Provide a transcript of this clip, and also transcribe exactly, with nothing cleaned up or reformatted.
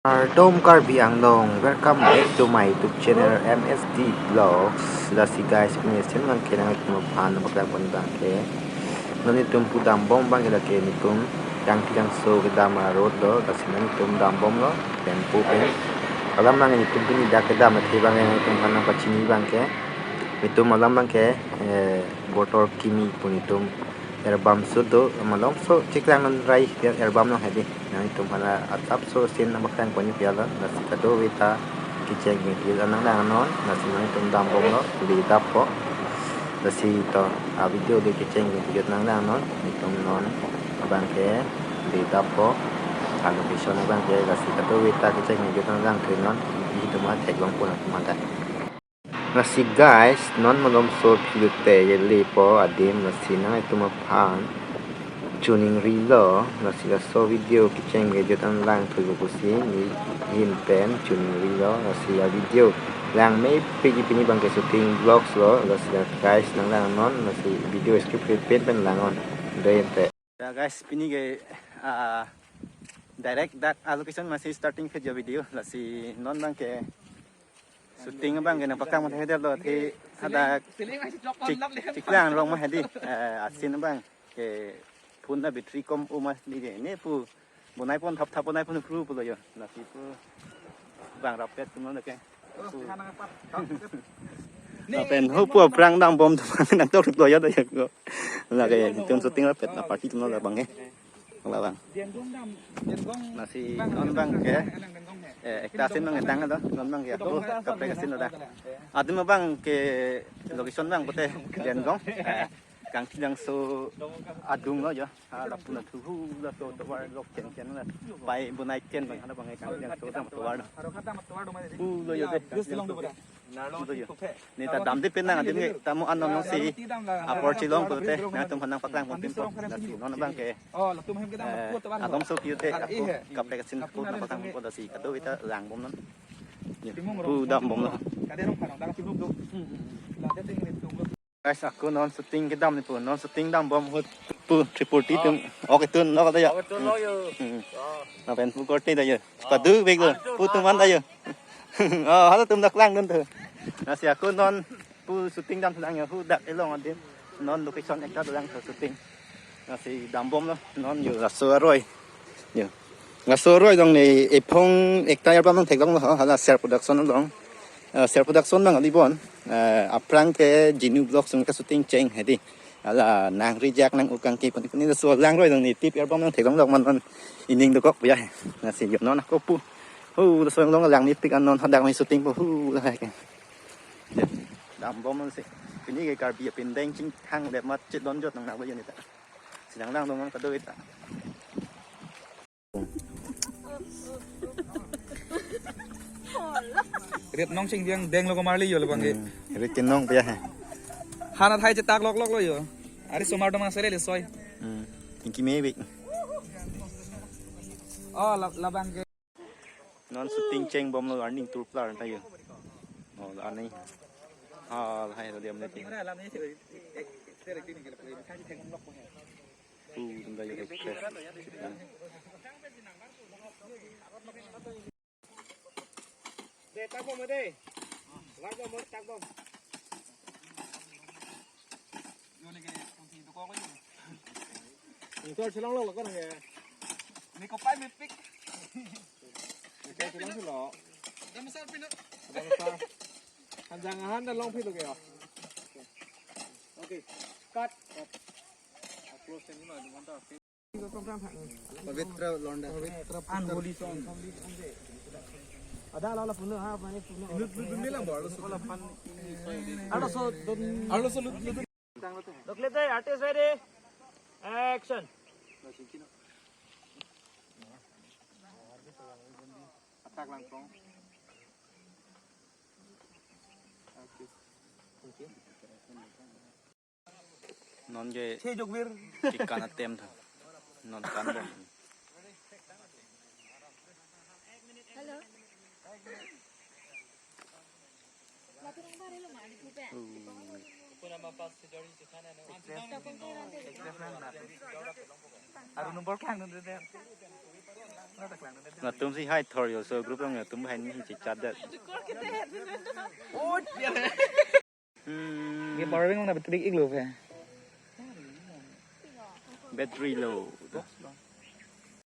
Kardom Karbi Anglong, welcome back to my YouTube channel M S D Vlogs. Lasi guys, pini asin abangke nanglitum aphan nangpaklangpon abangke, non itum pu dambom abangke lake itum Kangthilangso kedam a-road lo, lasi non itum dambomlo, tempo pen. Alam abangke itum pini dak kedam athe abangke nanglitum aphan nangpachini abangke, itum alam abangke, eh, Botor Kimi pu itum erbam sudo, malomso chiklang non rai erbam nang hedi. Nanglitum aphan asapso asin nangpaklangpon pi alo, lasi kadokave ta kecheng kejut nanglang non, lasi nanglitum dambomlo, le dappo. Lasi to, a-video le kecheng kejut nanglang non, itum non abangke le dappo, a-location abangke, lasi kadokave ta kecheng kejut nanglang thu non, itum atheklongpo nangtum aphan ta. Lasi guys, non malomso philute yelepo adim, lasi nanglitum aphan choningrilo, lasi laso video kecheng kejut nanglang thulo pusi neli ahin pen choningrilo, lasi a-video langmepik, pini abangke shooting vlogs lo, lasi guys nanglang non, lasi video skip pen pen lang non. Dei ante. Ya guys, pini ke, ah, direct dak a-location masi starting ke jo video, lasi non abangke shooting abangke nangpaklangpon thekthedetlo, athe hadak chik, chiklang rong ma hedi, eh, asin abangke phone a-battery kom u ma hedi ke, ne pu bonaipon thapthap bonaipon kru pulo jo, lasi pu bang rapet tum lo ke. Lapen hupu aphrang dambom tum nangtok lo jo da jo. Lake itum shooting rapet, la party tum lo labang ke. Labang. Lasi non abangke, eh, ekta asin abang tang do, non abangke ako kaprek asin lo da. Adim abangke location abang pute Dengdong, eh, Kangthilangso adung lo jo. Ha, lapu na thu hu laso tovar lok chen chen la. Pai bonai chen abang, hala abangke Kangthilangso dam tovar lo. Hu lo jo de. Hu lo jo. Ne ta damde pen nang adim ke, ta mo an nong si apor chelong pute, nangtum aphan nangpaklangpon pinpo, lasi non abangke, eh, alomso pi ute, ako kaprek asin ako nangpaklangponpo, lasi kadokave ta langbom non. Ya, pu dambomlo. Guys, ako non shooting kedam ne pu, non shooting dambom ahut pu three forty tum. Ok, itum nok da ya. Ok, itum nok yo. Hmm. Lapen pu korte da ya. Paduk bek lo, pu tum an da ya. Oh, halatum dak langdun tu. Lasi ako non pu shooting dam lang ya, hu dak elong adim. Non location ekta dolang tu shooting. Lasi dambomlo, non yo laso aroi. Yo. Laso aroi along ne ephong ekta erbam nangtheklonglo, hala Ser Production along. Eh, Ser Production abang ali bon. Eh, aphrang ke Jinu Vlogs sung ke shooting cheng hedi. Hala nang reject nang ukang ke puni puni laso langroi along ne tip erbam nangtheklonglo, man non ining dokok ya. Lasi yo non ako pu. Hu, laso along langmepik an non hadak me shooting po hu la ke. Ya. Dambom non si. Pini ke Karbi apindeng chingthang le mat chit lonjot nang nang lo yo ne ta. Si nanglang dong non kadokave ta. Rit nong chingdiang deng lo ko marli yo lo abangke. Hmm, rit kenong pe ya he. Hana thai chetak lok lok lo yo. Ari somar doma sere le soi. Hmm, tingki me bek. Oh, la, labangke. Non shooting chengbomlo, arning turplar ta yo. Oh, arning. Ah, lahai lo diam le ti. Tu, tum da yo ek. De, takbom de. Takbom, takbom. Yo ne ke, kung si dokok lo yo. Tor chelong lo lo ko ne. Ne kopai mepik. Tor chelong lo. Dam sa pino. Dam sa. Hanjang ahan da long phi lo ke yo. Okay. Cut. Cut. Close ni ma, one ta. Pavitra Londa. Unholy song. Ada la la puno ha, mane puno. Lut lut dun mela bol. Alo so dun. Alo so lut lut. Look, let the artist ready. Action. Attack lang kong. Okay. Thank you. Non ke che jokvir. Kekan atem tha. Non kan bom. Hello. Aru number kang nun de. Latum si hai thor yo, so group along latum hai ni chechat det. Hmm. Ye power bank na battery iklo phe. Battery low.